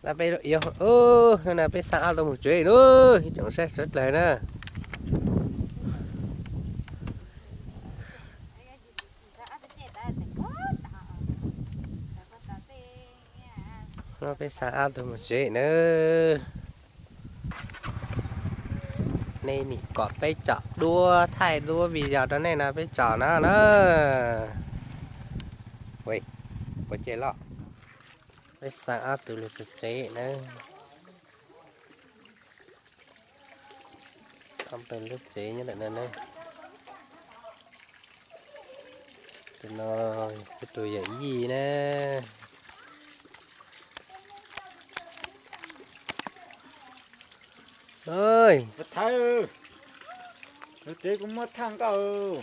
Tab peb ib, hnub no peb xa ob tug mus tsev nawb, ib tsoom saib sawv dlawg na. Hnub no peb xa ob tug mus tsev nawb. Nej nim kom peb tsom duab thaij duab video rau nej no peb tsom no na. Ua ces los, peb xa ob tug los tsev tsev nawb. Ob tug lub tsev nyob ntawm no na. Tus no, tus yawm yij na. Thawj, tus tsev kuv muab thaj nkauj.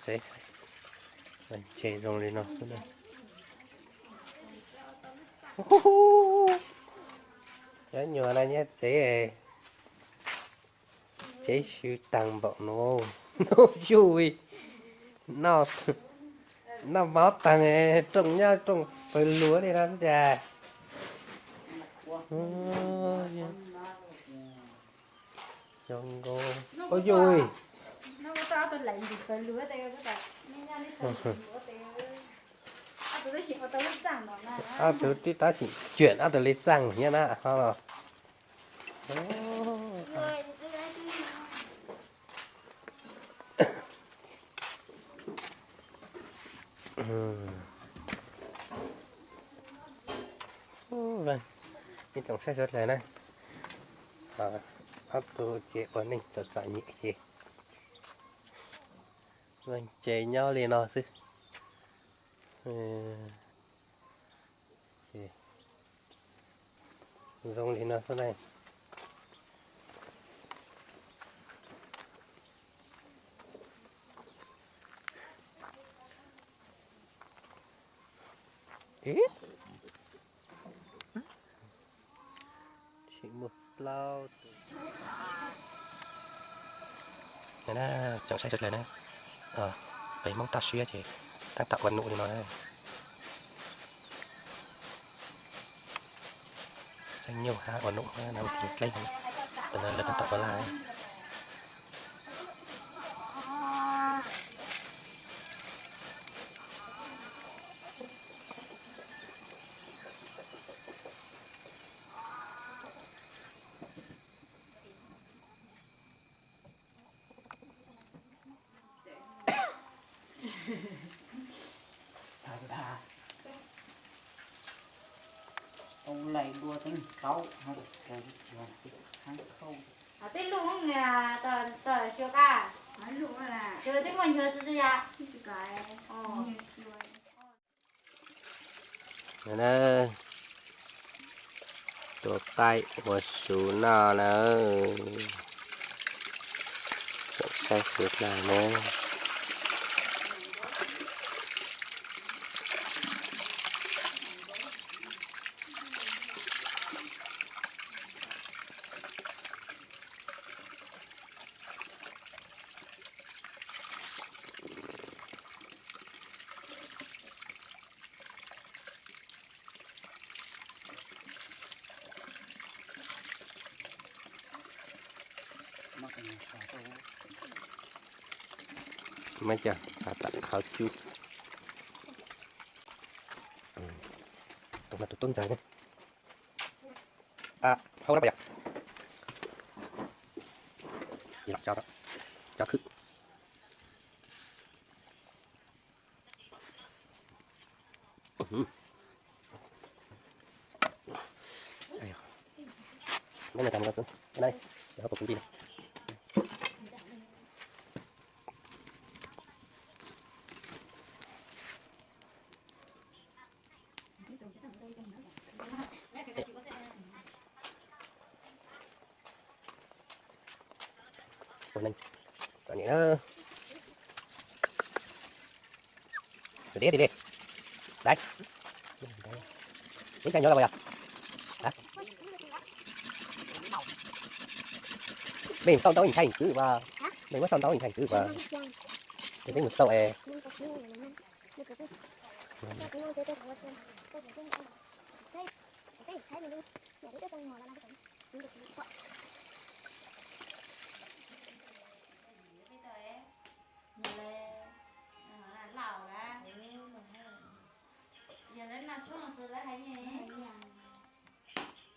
Tsev, tsev zoo li no xwb na. Cov nyuam no nyob tsev, tsev swb tag npaum no, no yuj, noj mov tag, rooj nyob rooj pawg lug li no cas. Cov nkauj, ua yuj, ob tug twb tab sis cuam ob tug li txaj nyob na ho los. Ib tsoom saib sawv dlawg na, ob tug ces ua neej txom txom nyem ces, ces nyob li no xwb. Zoo li no xwb na. Tsis muaj plaub tus. Tsoom saib sawv dlawg na, peb Hmoob toj siab ces tab tom ua num li no. Xeeb nyuj hab ua num hab no, dleb, tus no lawv tab tom ua laj. Tej lus, tej muaj nyuag si ya. Tua qaib ua su noj na. Tsoom saib sawv dlawg na. Muab cov xav tawm qhov cub. Tus no tus tub ntxawg ne. Hauv no pas yom. Los tso, tso khwb. Ua neej txom nyem na. Dib dib li. Dais. Ib xyoo nyob los yog. Mej xauj ntaub ntshai kwv as. Mej muab xauj ntaub ntshai kwv as. Mej twb mus xauj es. Yog lawv noj tshoob los sis lawv hais nyiaj?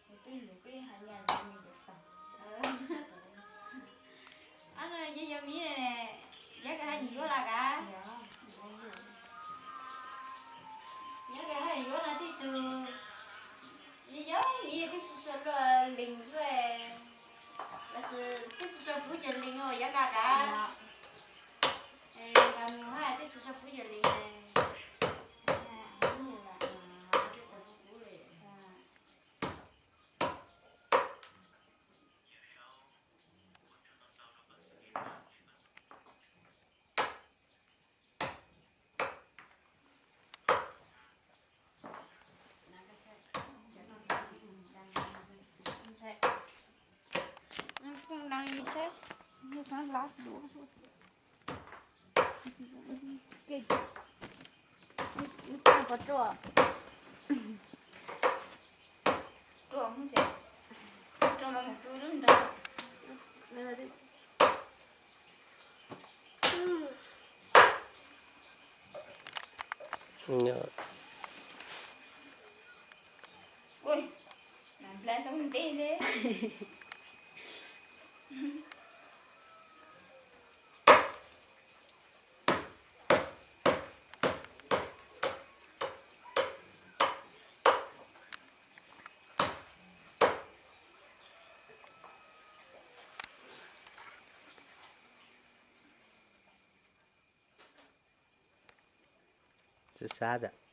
Peb nus peb hais nyiaj, yog yog miv, yog koj hais nyiaj yuav los kav. Yog koj hais yuav los tej tug, yog yog miv twb tsis tshua luaj lees zuaj, los sis twb tsis tshua puv cov lees uas yuav nqa kav. Nqa mus hais twb tsis tshua puv cov lees. Kuj neeg saib, xav lav duav. Ib tag qhov ruaj. Ruaj, ruaj mas mus pw lub nrog. Ui, nas nplhaib tau ntej li. Sab sab tas.